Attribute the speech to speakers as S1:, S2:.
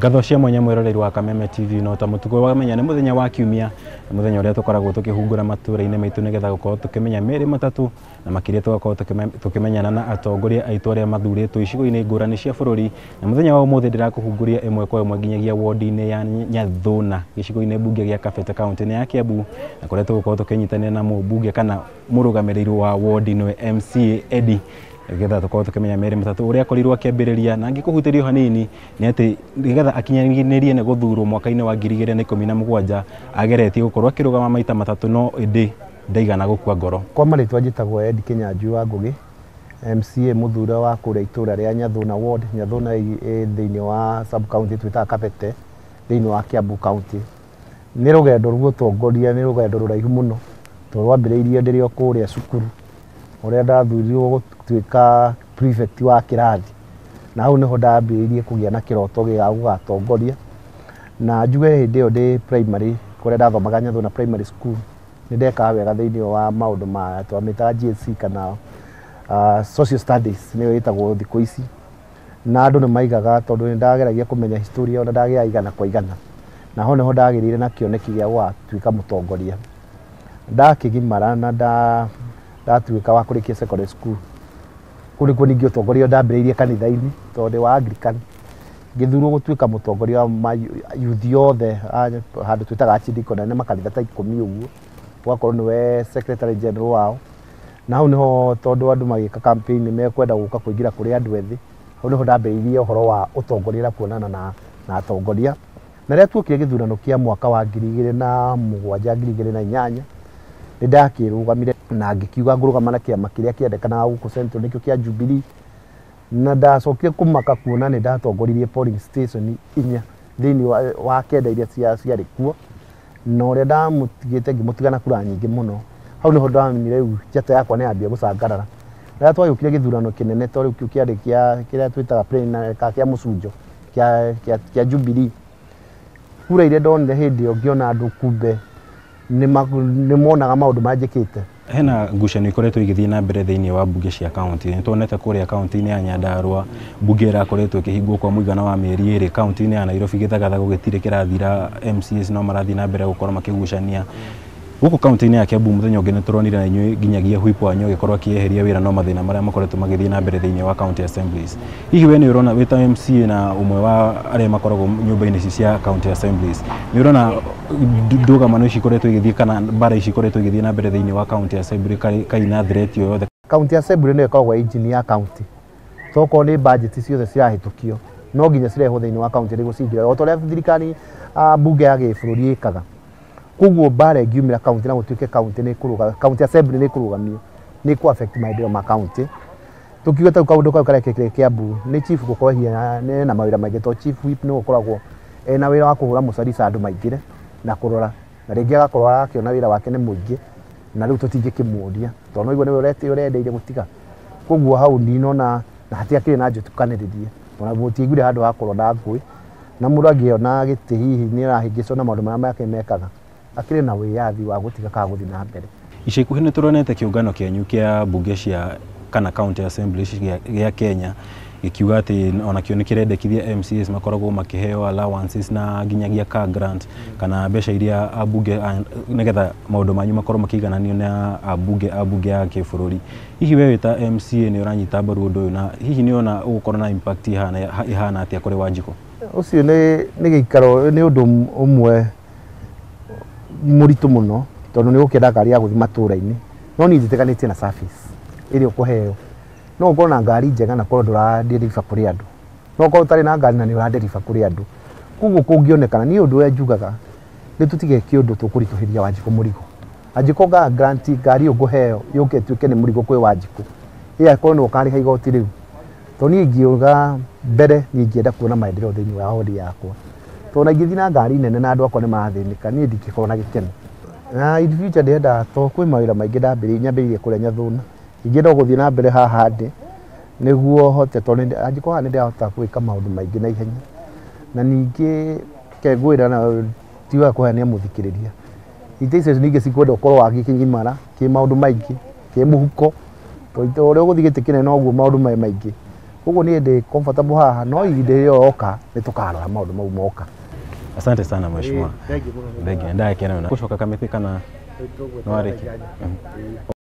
S1: Ngatho cia mwanya mwĩroreri wa Kameme TV, no ta mũtugo wamenya nĩ mũthenya wa kiumia, nĩ mũthenya ũrĩa tũkoragwo tũkĩhungura matũra-inĩ maitũ nĩgetha gũkorwo tũkĩmenya merĩ matatũ na makĩria tũgakorwo tũkĩmenyana na atongoria aitũ arĩa mathurĩtwo icigo-inĩ ngũrani cia bũrũri. Na mũthenya wa ũmũthĩ ndĩrakũhungũria ĩmwe kwa ĩmwe nginyagia wodi-inĩ ya Nyathũna, gĩcigo-inĩ mbunge gĩa Kabete, kaunti-inĩ ya Kiambu, na kũrĩa tũgũkorwo tũkĩnyitanĩra na mũmbunge kana mũrũgamĩrĩri wa wodi, nĩwe MCA Eddie, nĩgetha tũkorwo tũkĩmenya merĩ matatũ ũrĩa akorirwo akĩambĩrĩria. Na ngĩkũhutĩrio hanini nĩ atĩ nĩgetha akinyanĩrie nĩ gũthurwo mwaka-inĩ wa 2017, ageretie gũkorwo akĩrũgama maita matatũ, no ĩndĩ ndaigana gũkua ngoro.
S2: Kwa marĩtwa njĩtagwo Eddie Kinyanjui wa Ngugi, MCA mũthure wa kũrĩa itũra rĩa Nyathũna ward. Nyathũna ĩ thĩinĩ wa sub county twĩtaga Kabete, thĩinĩ wa Kiambu County. Nĩ rũgendo rwa ũtongoria, nĩ rũgendo rũraihu mũno, tondũ rwambĩrĩirie ndĩrĩ o kũrĩa cukuru, ũrĩa ndathurirwo gũtuĩka prefect wa kĩrathi, na hau nĩho ndambĩrĩirie kũgĩa na kĩroto gĩa gũgatongoria. Na njuge hĩndĩ ĩyo ndĩ primary, kũrĩa ndathomaga Nyathũna Primary School, nĩ ndekaga wega thĩinĩ wa maũndũ ma twamĩtaga GSC kana social studies nĩyo ĩtagwo thikũ ici. Na andũ nĩ maigaga, tondũ nĩ ndageragia kũmenya historia, ona ndagĩa 100%, na ho nĩho ndagĩrĩire na kĩoneki gĩa gũgatuĩka mũtongoria. Ndakĩgimara na ndatuĩka wa kũrĩkia secondary school, kũu nĩkuo ningĩ ũtongoria ndambĩrĩirie kanitha-inĩ, tondũ ndĩ wa Anglican. Ngĩthurwo gũtuĩka mũtongoria wa youth yothe handũ twĩtaga Archdeacon, nĩ makanitha ta 10 ũguo, ũgakorwo nĩwe secretary general wao. Na hau nĩho, tondũ andũ magĩka campaign mekwenda gũka kũingĩra kũrĩ andũ ethĩ, hau nĩho ndambĩrĩirie ũhoro wa ũtongoria na kuonana na atongoria. Na rĩrĩa tuokire gĩthurano kĩa mwaka wa 2007, 2008, nĩ ndakĩrũgamire na ngĩkiuga ngũrũgama na kĩama kĩrĩa kĩendekanaga gũkũ Central, nĩkĩo kĩa Jubilee. Na ndacokire kũmaka kuona nĩ ndatongoririe polling station 4 thĩinĩ wa 9 iria ciarĩ kuo, na ũrĩa ndamũtigĩte ngĩmũtiga na kura nyingĩ mũno. Hau nĩho ndamenyire rĩu njata yakwa nĩ yambia gũcangarara. Rĩrĩa twagĩũkire gĩthurano kĩnene, to rĩu kĩu kĩarĩ kĩa kĩrĩa twĩtaga plenary ka kĩa mũcunjo kĩa Jubilee, kura iria ndonire hĩndĩ ĩyo, ngĩona andũ kumbe nĩ monaga maũndũ manjĩkĩte.
S1: Hena ngucanio ikoretwo igĩthiĩ na mbere thĩinĩ wa mbunge cia kaunti. Nĩ tuonete kũrĩa kaunti-inĩ ya Nyandarua mbunge ĩrakoretwo ĩkĩhingwo kwa mũigana wa mĩeri 2. Kaunti-inĩ ya Nairobi gĩthagathago gĩtirĩ kĩrathira, MCAs no marathiĩ na mbere gũkorwo makĩgucania. Gũkũ kaunti-inĩ ya Kiambu mũthenya ũngĩ nĩ tũronire na inyuĩ nginyagia whip wanyu agĩkorwo akĩeheria wĩra, no mathĩna marĩa makoretwo magĩthiĩ na mbere thĩinĩ wa county assemblies. Hihi we nĩ ũrona wĩ ta MCA na ũmwe wa arĩa makoragwo nyũmba-inĩ ici cia county assemblies, nĩ ũrona ndũgamano ici ikoretwo igĩthiĩ kana mbara ici ikoretwo igĩthiĩ na mbere thĩinĩ wa county assembly kaina threat o yothe?
S2: County assembly nĩyo ĩkoragwo engine ya county. Tokorwo nĩ budget ciothe cirahĩtũkio, no nginya cirehwo thĩinĩ wa county nĩguo cingĩre, o ta ũrĩa thirikari, mbunge ya gĩbũrũri ĩkaga. Koguo mbara ĩngiumĩra county na gũtuĩke county nĩ ĩkũrũga, county assembly nĩ ĩkũrũgamio, nĩ ĩkũ affect maendeleo ma county. Tũkiuga ta kaũndũ kau karekĩkire Kiambu, nĩ chief gũkorwo hinya na mawĩra maingĩ, tondũ chief whip nĩwe ũkoragwo ena wĩra wa kũhũra mũcarica andũ maingĩre na kũrora, na rĩngĩ agakorwo arakĩona wĩra wake nĩ mũingĩ, na rĩu tũtingĩkĩmũria tondũ no igua nĩwe ũrendeire gũtiga. Koguo hau ndinona na hatiakĩrĩ na njũtukanĩrĩrie, ona gũtiaiguire handũ hakorwo na ngũĩ, na mũndũ angĩona gĩtĩ hihi nĩ arahĩngĩcwo na maũndũ marĩa make mekaga, akĩrĩ na wĩyathi wa gũtiga kana gũthiĩ na mbere.
S1: Ica ikuhĩ nĩ tũronete kĩũngano kĩanyu kĩa mbunge cia kana county assemblies gĩa Kenya gĩkiuga atĩ onakĩo nĩ kĩrendekithia MCAs makoragwo makĩheo allowances na nginyagia car grant kana mbeca iria ambunge, nĩgetha maũndũ manyu makorwo makĩigananio na ambunge a mbunge ya kĩbũrũri. Hihi we wĩ ta MCA nĩ ũranyita mbaru ũndũ ũyũ, na hihi nĩ ũrona ũgũkorwo na impact ĩhana atĩa kũrĩ Wanjikũ?
S2: Ũcio nĩ gĩikaro, nĩ ũndũ ũmwe mũritũ mũno, tondũ nĩ ũgũkĩenda ngari ya gũthiĩ matũra-inĩ, no niĩ njĩtĩkanĩtie na service ĩrĩa ũkũheo. No ũkorwo na ngari njega na korwo ndũra-deliver kũrĩ andũ, no ũkorwo ũtarĩ na ngari na nĩ ũra-deliver kũrĩ andũ. Koguo kũngĩonekana, niĩ ũndũ ũrĩa njugaga nĩ tũtigeke ũndũ tũkũritũhĩria Wanjikũ mũrigo. Angĩkorwo grant ngari ĩyo ngũheo yũke ĩtuĩke nĩ mũrigo kwĩ Wanjikũ, ĩ akorwo nĩwe ũkarĩha igoti rĩu. Tondũ niĩ ingiuga mbere, niĩ ingĩenda kuona maendeleo thĩinĩ wa wodi yakwa, tondũ na ingĩthiĩ na ngari nene na andũ akwa nĩ marathĩnĩka, niĩ ndingĩkorwo na gĩkeno. Na in future ndĩrenda, to kwĩ mawĩra maingĩ ndambĩrĩirie, nyambĩrĩirie kũrĩa Nyathũna, ingĩenda gũthiĩ na mbere haha ndĩ nĩguo hote, tondũ angĩkorwo haha nĩ ndĩrahota gwĩka maũndũ maingĩ na ihenya. Na ningĩ ke ngwĩra, na ti wega kũheania mũthikĩrĩria, itĩ icio ningĩ cikwenda ũkorwo wagĩkĩgimara kĩ maũndũ maingĩ kĩ mũhuko, tondũ ũrĩa ũgũthiĩ gĩtĩ kĩnene noguo maũndũ me maingĩ. Koguo niĩ ndĩ comfortable haha, no ihinda rĩrĩa yoka nĩ tũkarora maũndũ mau moka.
S1: Asante sana, mheshimiwa. Thengiũ, ndagĩkena mũno. Gũcoka kamĩtĩ kana no arĩkie?